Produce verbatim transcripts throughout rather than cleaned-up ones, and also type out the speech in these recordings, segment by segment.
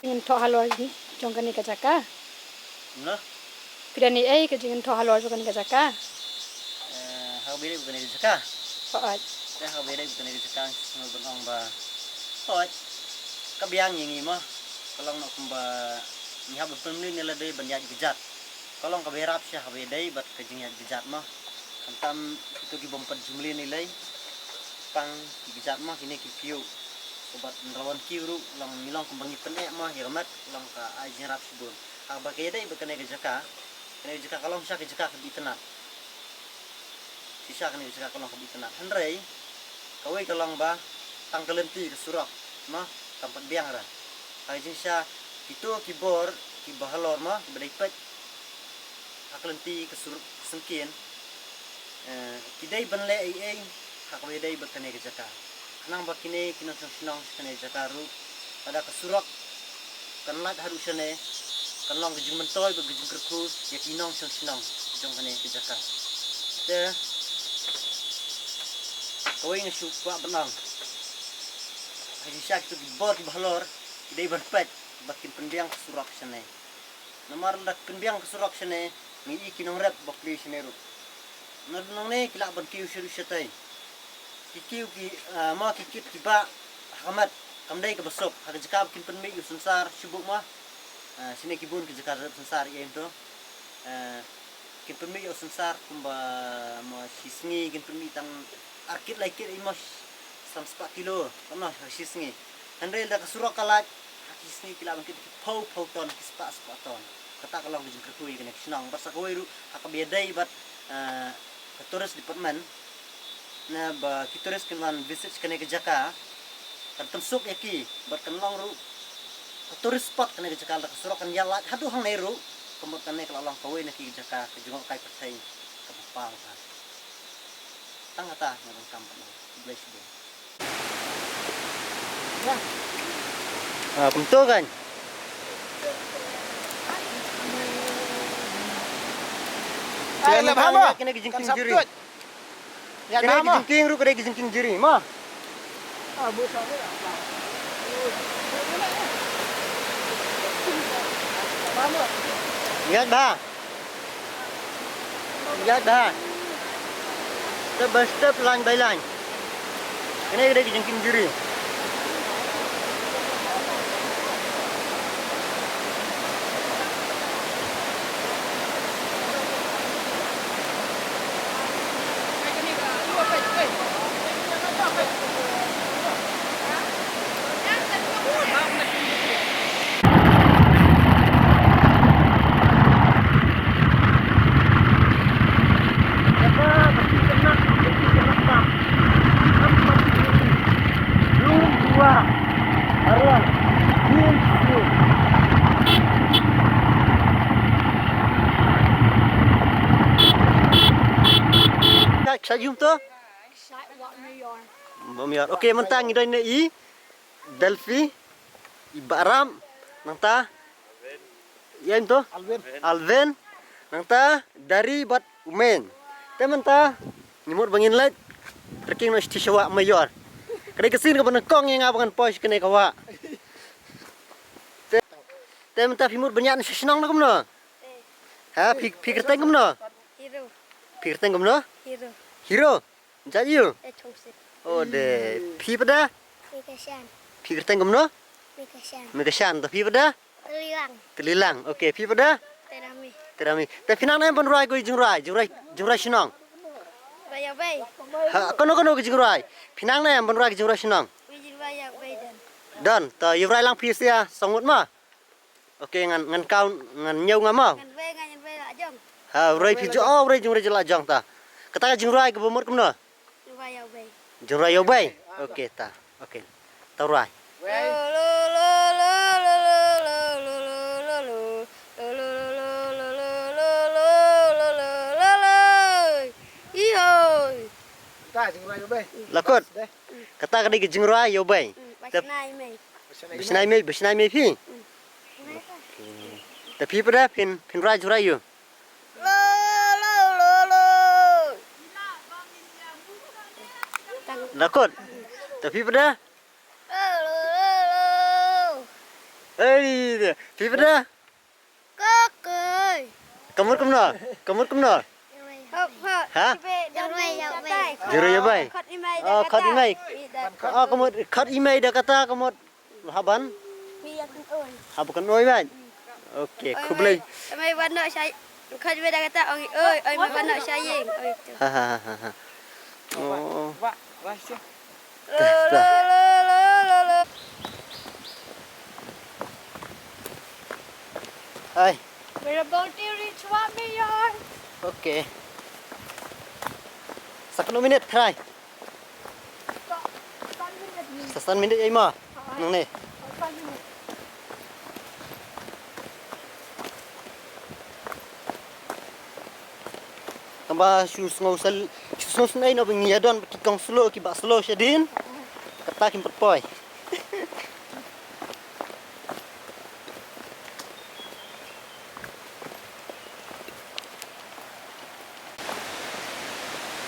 Jingthoh halor jong kane ka jaka. Kumno? Phi don ei ei ka jingthoh halor jong kane ka jaka? Eh, ha kaba ïadei bad kane ka jaka? Hooid. Te ha kaba ïadei bad kane ka jaka, nga sngewbha ban ong ba, hooid, ka biang ïa ngi mo. Ka long noh kumba ngi hap ban pynmlien ïa lade ban ïaid kjat. Ka long kaba ïarap sha ha kaba ïadei bad ka jingïaid kjat mo. Khamtam kito ki bym pat ju mlien ei ei, tang ki kjat mo, kine ki pynïoh. Bad ngi la wan kiew ruh, long, ngi long kumba ngi pyneh mo ïa ka met, long ka ai jingïarap shibun. Haba ka ïadei bad kane ka jaka, kane ka jaka ka long shisha ka jaka kaba itynnad. Shisha kane ka jaka ka long kaba itynnad. Hynrei kawei ka long ba tang ka lynti ka surok mo, kam pat biang re. Ha ka jingshisha kito ki bor kiba halor mo, kiba dei peit ha ka lynti ka sur-, ka syngkien, eh, ki dei ban leh ei ei ha kaba ïadei bad kane ka jaka. Khnang ba kine ki nongshong shnong sha kane ka jaka ruh, lada ka surok kan lait haduh shane, kan long ka jingmyntoi bad ka jingkyrkhu ïa ki nongshong shnong jong kane ka jaka. Te kawei nga shu kwah ban ong, ha jingshisha kito ki bor kiba halor ki dei ban peit ba kin pynbiang ka surok shane. Namar lada pynbiang ka surok shane, ngi i ki nongrep ba plie shane ruh. Namar nangne ki lah ban kiew shaduh shatei. Ki kiew ki, ah, mo ki kit ki bah ha ka met, kam dei kaba suk, ha ka jaka ba kin pynmih ïa u synsar shu buh mo. Ah, shane ki bun ki jaka rep synsar ïa ito. Ah, kin pynmih ïa u synsar kumba mo shi sngi kin pynmih tang ar kit lai kit ïa mo, san spah kilo, kumno ha shi sngi. Hynrei lada ka surok ka lait, ha ki sngi ki lah ban kit ki phew phew ton, ki spah spah ton. Kata ka long ka jingkyrkhu ïa kane ka shnong. Bad sa kawei ruh ha kaba ïadei bad, eh, ka tourist department, na ba ki tourist kin wan visit kane ka jaka, kan pynsuk ïa ki, bad kan long ruh ka tourist spot kane ka jaka, lada ka surok kan ïalait haduh hangne ruh, ka mut kane ka la long kawei na ki jaka ka jngohkai pyrthei kaba paw bha. Tang kata nga donkam pat. Khublei shibun. Ah, kumto kan. Ai, la bha mo. Kane ka jingkieng juri. Kane ka jingkieng ruh, kane ka jingkieng juri mo. Ïa bha. Ïa da. Step by step, line by line. Kane ka dei ka jingkieng juri. Sa yum to? Sa wat me yor. Bam yor. Okay, mynta ngi don ne i Delphi, i Bah Ram, nangta ïa ito? Alvin. Alvin. Nangta Dari bad u Meng. Te mynta ngi mut ba ngin leit trekking noh sha wah Mayor. Ka dei ka sien kaba nyngkong ïa nga ba ngan poi sha kane ka wah. Te, te mynta phi mut ban ïaid noh sha shnong ne kumno? Ha, phi, phi kyrteng kumno? Hero. Phi kyrteng kumno? Hero. Hero. Jait ïa u? Ïa Chongsit. Oh, de. Phi pat de? Mikashan. Phi kyrteng kumno? Mikashan. Mikashan. To phi pat de? Tlilang. Tlilang. Okay, phi pat de? Terami. Terami. Te phi nang ne em ban rwai ko i jingrwai, jingrwai, jingrwai shnong? Rwai ïa u bei. Ha, kano kano ki jingrwai? Phi nang ne em ban rwai ki jingrwai shnong? Rwai jingrwai ïa u bei don. Don, to ïa rwai lang phi sia song ngut ma? Okay, ngan, ngan count, ngan ñiew nga mo. Ngan wei, ngan wei la jong. Ha, rwai phi jong, oh, rwai jong, rwai jong la jong ta. Kata ka jingrwai kaba mut kumno? Rwai ïa u bei. Jingrwai ïa u bei. Okay ta. Okay. Ta rwai. Wei. Ihoi. Ta jingrwai ïa u bei. La kut. Kata ka dei ka jingrwai ïa u bei. Ba shna ïa mei. Ba shna ïa mei, ba shna ïa mei phi. Te phi pat de phin, phin rwai jingrwai ïa u. La kut. Te phi pat de. Ei, phi pat da? Kokoi. Ka mut kumno? Ka mut kumno? Hop, hop. Ha? Jingruh ïa bai. Khot email. Oh, khot email. Oh, ka mut khot email da kata ka mut. Haba kan oi. Haba kan oi bai. Okay, khublei. Email ban noh sha. Khot email da kata ong oi, oi email ban noh sha ïing. Oi tu. Ha ha ha ha. Oh. Wah, wah, wah, sih. Hai. We're about to reach Wah Mayor. Okay. Sa katno minit, Trai? Sa, sa minit. Sa san minit ei ma. Nang ne. Sa san minit. Tangba shu sngew sel, shu sngew sel ei na ba ngi ïa don ki kong slow, ki bah slow shadien. Kata kim pat poi.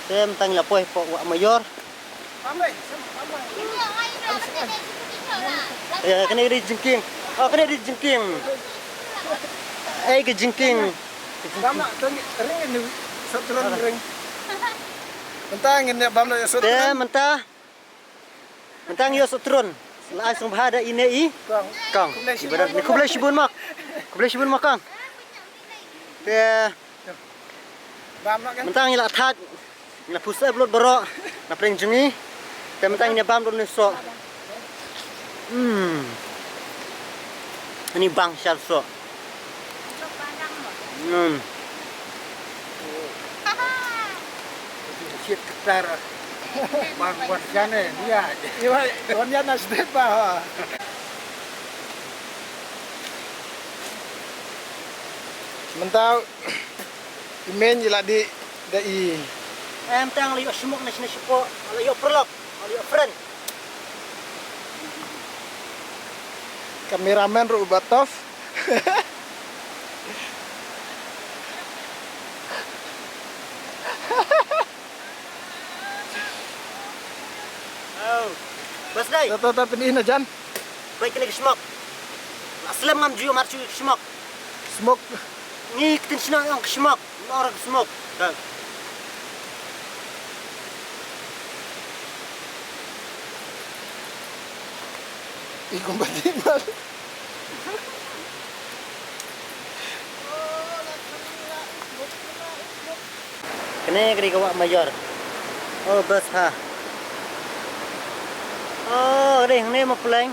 Te mynta ngi la poi hapoh Wah Mayor. Eh, kane ka dei jingkieng. Oh, kane ka dei jingkieng. Eh, ka jingkieng. Bam na, tang ring ni, sot ring ring. Mynta ngin ïa bam na sot. Te mynta. Mynta ngi ïoh sot tron. La ai sngewbha da i ne i. Kong. Kong. Khublei shibun. Khublei shibun mak. Khublei shibun mak kong. Te. Bam na kan. Mynta ngi la thait. Ngi la pus upload baroh. Na pdeng jong ngi. Te mynta ngi bam don ne so. Hmm. Ani bang shal so. Hmm. Shit ketar. Bang wan shane, nia. Iwa, wan nia na sdep ba. Mynta i men i la dih da i. Em tang la ïoh shmok na shane shapoh, la ïoh paralok, la ïoh friend. Kameramen ruh u ba tough. Oh. Bas dai. Ta ta ta pynïn na jan. Bai kene ka shmok. La slem ngam ju mar chu ka shmok. Smoke. Ni ktien Shillong ong ka shmok. Ong ka smoke. Ka. I kumba di mal. Kane ka dei ka Wah Mayor. Oh, bas ha. Oh, ka dei hangne ma pleng.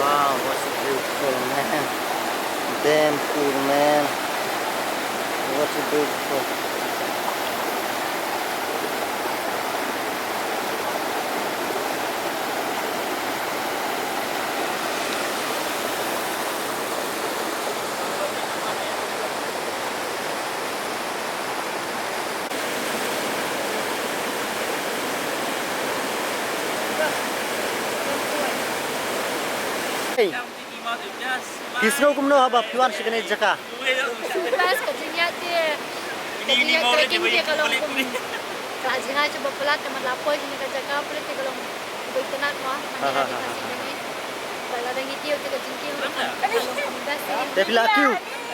Wow, what's a beautiful man. Damn cool, man. What's a beautiful. Hey. Phi sngew kumno haba phi wan sha kane ka jaka? Best ka jingïaid te, ka jingïaid trekking te ka long kum ka la jngai sha ba palat, te man la poi kane ka jaka palat te ka long ba itynnad mo, man ïa la dei ka jingïaid. Ba la dang ïa kiew te ka jingkieng ka long kum best te. Te phi la kiew,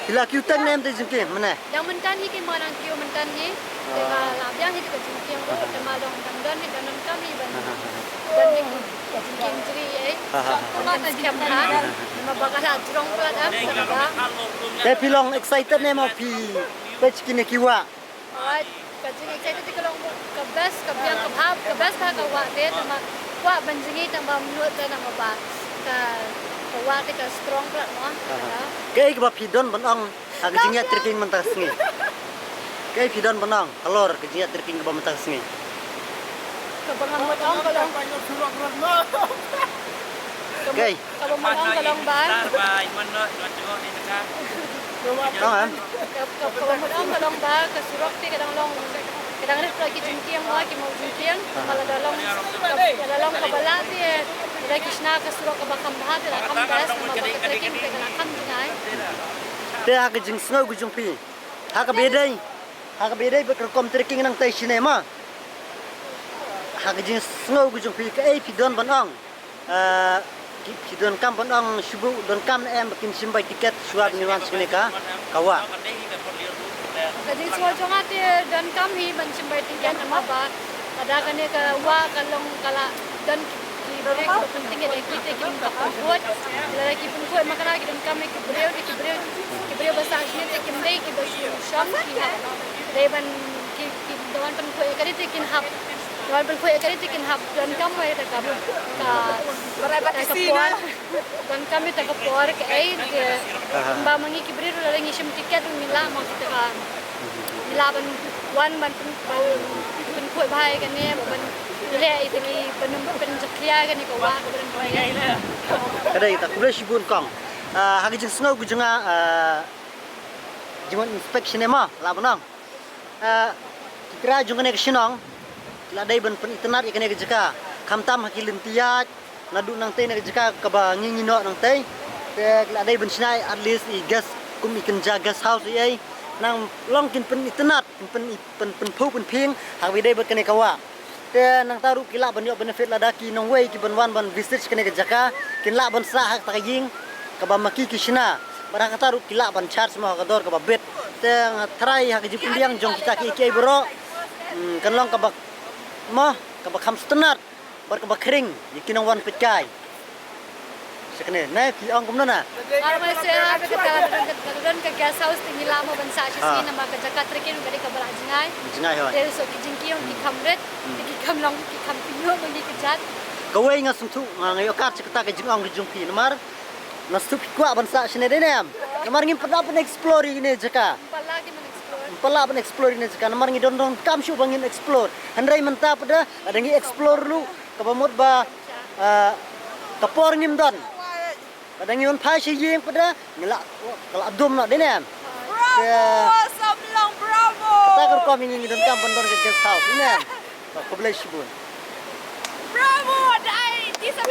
phi la kiew tang ne em te jingkieng mynne? Dang mynta hi ki mo dang kiew mynta hi. Te ka la biang hi te ka jingkieng ruh, te ma long dang don hi, dang donkam hi ban don hi. Ka jingkieng jri ei. Ka la skhem ha. Namar ba ka la jrong palat em, ka la. Te phi long excited ne mo phi peit kine ki wah? Oi, ka jing excited te ka long ka best, ka biang ka bha, ka best bha ka wah te, tangba kwah ban jngi tangba mut te namar ba ka, ka wah te ka strong palat mo. Kaei kaba phi don ban ong ha ka jingïaid trekking mynta ka sngi? Kaei phi don ban ong halor ka jingïaid trekking kaba mynta ka sngi? Kaba nga mut ong ka long. Kaei? Kaba mut ong ka long ba. Ong em? Ka, ka, kaba mut ong ka long ba ka surok te ka dang long, ka dang rit palat ki jingkieng mo, ki maw jingkieng. Ka la da long, ka la long kaba lah te. Lada ki shna ka surok kaba kham bha te la kham best, namar ba ka trekking te ka la kham jngai. Te ha ka jingsngew ka jong phi, ha kaba ïadei, ha kaba ïadei bad ka rukom trekking nangtai shane ma, ha ka jingsngew ka jong phi kaei phi don ban ong? Ah, ki, phi donkam ban ong shu buh, donkam ne em ba kin shim bai tiket shuwa ba ngin wan sha kane ka, ka wah? Ka jingsngew jong nga te donkam hi ban shim bai tiket namar ba lada kane ka wah ka long ka la don ki, ki briew kiba pynthikna ïa ki te kin ïa pynkhuid. Lada ki pynkhuid ma kane ki donkam ïa ki briew, te ki briew, ki briew ba sah shane te kim dei kiba shu shong, ki hap dei ban ki, ki da wan pynkhuid ïa kane te kin hap, da wan pynkhuid ïa kane te kin hap donkam ïa kata ka, ka, kata ka por. Donkam ïa kata ka por kaei te, ba ma ngi ki briew ruh lada ngi shim tiket ruh ngi lah ma kita ka, ngi lah ban wan ban pyn, ban pynkhuid bha ïa kane, ban leh ïa kita ki, ban pynjakhlia ïa kane ka wah kaba don kane. Ka dei ta, khublei shibun kong. Ah, ha ka jingsngew ka jong nga, ah, jingwan inspect shane ma, lah ban ong. Ah, ki trai jong kane ka shnong ki la dei ban pynitynnad ïa kane ka jaka, khamtam ha ki lynti ïaid, naduh nangtei na ka jaka kaba ngi ngi noh nangtei. Te ki la dei ban shna at least i guest, kum i kynja guest house ei ei. Nang long kin pynitynnad, kin pyn, pyn, pynphew pynphieng ha kaba ïadei bad kane ka wah. Te nangta ruh ki lah ban ïoh benefit lada ki nongwei ki ban wan ban visit kane ka jaka, kin lah ban sah ha kata ka ïing kaba ma ki ki shna. Bad ha kata ruh ki lah ban charge mo ha ka dor kaba bit. Te nga tharai ha ka jingpynbiang jong kita kiei kiei baroh, hmm, kan long kaba, mo, kaba kham sngewtynnad bad kaba khring ïa ki nongwan peitkai. Sha kane, ne, phi ong kumno na? Ar mai se ha, ka, ka, ka, ka don ka guest house te ngi lah mo ban sah shisien namar ka jaka trekking ka dei kaba la jngai. Jngai hooid. Te so ki jingkiew ki kham rit, te ki kham long, ki kham pynïoh ba ngi ki jat. Kawei nga sngewthuh, nga, nga ïoh kat sha kata ka jingong ka jong phi namar nga sngewthuh phi kwah ban sah shane dei ne em? Namar ngim pat lah ban explore ïa kane jaka. Ngim pat lah ban explore. Ngim pat lah ban explore ïa kane jaka namar ngi don donkam shuh ba ngin explore. Hynrei mynta pat da lada ngi explore ruh kaba mut ba, ah, ka por ngim don. Lada ngi wan phai sha ïing pat da ngi la, ka la dum noh dei ne em? Bravo, Samlong, bravo. Kata ka rukom ngi ngi donkam ban don ka guest house dei ne em? Khublei shibun. Bravo, dai, di sa